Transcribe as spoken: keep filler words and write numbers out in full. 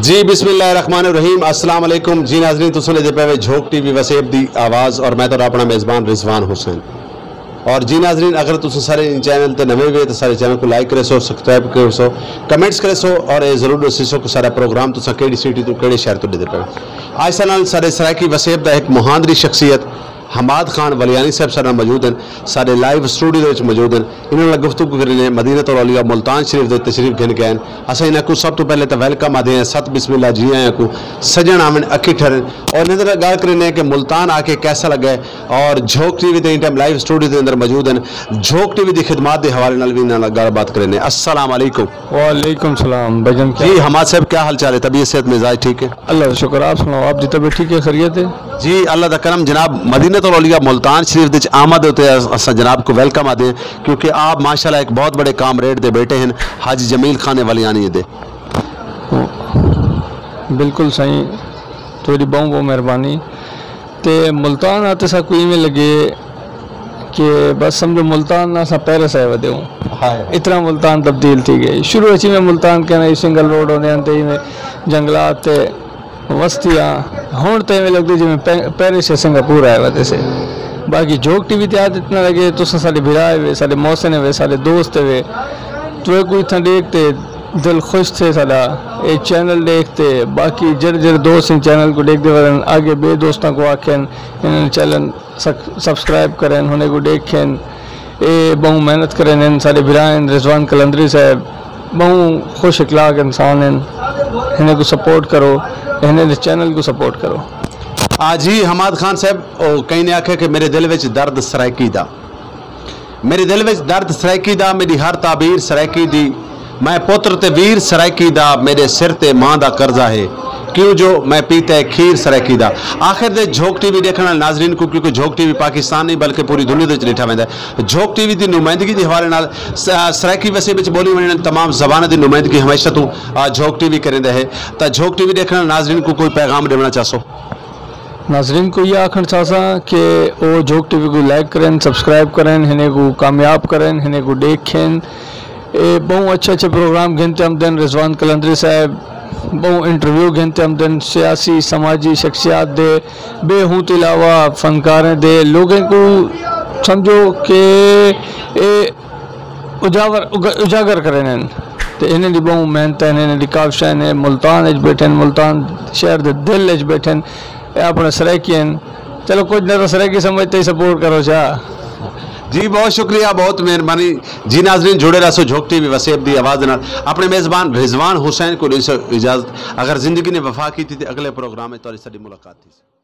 جی، بسم اللہ الرحمن الرحیم۔ السلام علیکم۔ جی ناظرین، تساں ݙیہدے پئے وے جھوک ٹی وی وسیب دی آواز، اور میں تہاݙا اپݨا میزبان رضوان حسین۔ اور جی ناظرین، اگر تساں سارے ایں چینل تے نویں وے تاں سارے چینل کوں لائک کریسو، سبسکرائب کریسو، کمنٹس کریسو، اور اے ضرور ݙسیسو کہ سارا پروگرام تساں کیڑھی سٹی توں، کیڑھے شہر توں ݙیہدے پئے۔ اڄ ساݙے نال سارے سرائیکی وسیب دا ہک مہاندری شخصیت حماد خان ولیانی صاحب ساݙے نال موجود ہن، ساݙے لائیو اسٹوڈیو دے وچ موجود ہن۔ انہاں نال گفتگو کرݨے، مدینۃ الاولیاء ملتان شریف دے تشریف گھن کے آئے ہن۔ اساں انہاں کوں سب توں پہلے تاں ویلکم آہدے ہیں، ست بسم اللہ، جی آیاں کوں۔ سڄݨ آون، اکٹھے رہن، اور انہاں دے نال ڳالھ کرݨے کہ ملتان آ کے کیسا لڳا ہے، اور جھوک ٹی وی تے ایں ٹائم لائیو اسٹوڈیو دے اندر موجود ہن۔ جھوک ٹی وی دی خدمات دے حوالے نال وی انہاں نال ڳالھ بات کرݨے۔ السلام علیکم۔ وعلیکم السلام بھائی جان، کیا جی حماد صاحب، کیا حال چال ہے؟ طبیعت صحت مزاج ٹھیک ہے؟ اللہ دا شکر، آپ سناؤ، آپ دی طبیعت ٹھیک ہے، خیریت ہے؟ جی، اللہ دا کرم جناب، مدینۃ الاولیاء ملتان شریف دے وچ آمد تے اس-، اساں جناب کوں ویلکم آہدے ہیں، کیونکہ آپ ماشاءاللہ ہک بہت بڑے کامریڈ دے بیٹے ہن، حاجی جمیل خان ولیانی دے۔ بالکل سائیں، تہاݙی ٻہوں ٻہوں مہربانی۔ تے ملتان آ تے ساکوں ایویں لڳے کہ بس سمجھو ملتان نہ اساں پیرس آئے ودے ہوں۔ ہائے۔ اتنا ملتان تبدیل تھی ڳئی۔ شروع اچ ایویں ملتان کہنا سنگل روڈ ہوندے ہن تے ایویں جنگلات تے وستیاں، ہݨ تے ایویں لڳدے جیویں پے-، پیرس یا سنگاپور آئے ودے سے۔ باقی جھوک ٹی وی تے آ تے اتنا لڳے تساں ساݙے بھرا وے، ساݙے محسن وے، ساݙے دوست وے۔ تہاکوں اتھاں ݙیکھ تے دل خوش تھئے ساݙا۔ اے چینل ݙیکھ تے باقی جیڑھے جیڑھے دوست ایں چینل کوں ݙیکھدے ودن، آڳے ٻئے دوستاں کوں آکھن، انہاں نے چینل سک-، سبسکرائب کرن، ہنے کوں ݙیکھن۔ اے ٻہوں محنت کرن ہن، ساݙے بھرا ہن رضوان قلندری صاحب، ٻہوں خوش اخلاق انسان ہن۔ ہنے کوں سپورٹ کرو، ہنے دے چینل کوں سپورٹ کرو۔ آ جی حماد خان صاحب، او کہیں نے آکھیا کہ میرے دل وچ درد سرائیکی دا، میݙے دل وچ درد سرائیکی دا، میݙی ہر تعبیر سرائیکی دی۔ میں پتر تے ویر سرائیکی دا، میݙے سر تے ماں دا قرضہ ہے، کیوں جو میں پیتا ہے کھیر سرائیکی دا۔ آخر دے جھوک ٹی وی ݙیکھݨ والے ناظرین کوں، کیونکہ جھوک ٹی وی پاکستان نہیں بلکہ پوری دنیا دے وچ ݙٹھا ویندا ہے، جھوک ٹی وی دی نمائندگی دے حوالے نال س-، آ، سرائیکی وسیب وچ ٻولی ویندے تمام زباناں دی نمائندگی ہمیشہ توں، آ، جھوک ٹی وی کریندا ہے۔ تاں جھوک ٹی وی ݙیکھݨ والے ناظرین کوں کوئی پیغام ݙیوݨا چاہسو؟ ناظرین کوں ایہا آکھݨ چاہساں کہ او جھوک ٹی وی کوں لائک کرن، سبسکرائب کرن، ہنے کوں کامیاب کرن، ہنے کوں ݙیکھن۔ اے ٻہوں اچھے اچھے پروگرام گھن تے آمدن۔ رضوان قلندری صاحب ٻہوں انٹرویو گھن تے آمدن، سیاسی، سماجی شخصیات دے، ٻئے ہوں توں علاوہ فنکاریں دے، لوگیں کوں سمجھو کہ اے اجاور-، اگ-، اجاگر کریندن۔ تے انہیں دی ٻہوں محنت ہے، انہیں دی کاوشاں ہن، ملتان اچ بیٹھن، ملتان شہر دے دل اچ بیٹھن، اے اپݨے سرائیکی ہن۔ چلو کجھ نہ تاں سرائیکی سمجھ تے سپورٹ کرو شاہ۔ جی ٻہوں شکریہ، ٻہوں مہربانی۔ جی ناظرین، جڑے رہسو جھوک ٹی وی وسیب دی آواز دے نال۔ اپݨے میزبان رضوان حسین کوں ݙیسو اجازت۔ اگر زندگی نے وفا کیتی تے اڳلے پروگرام وچ تہاݙی ساݙی ملاقات تھیسی۔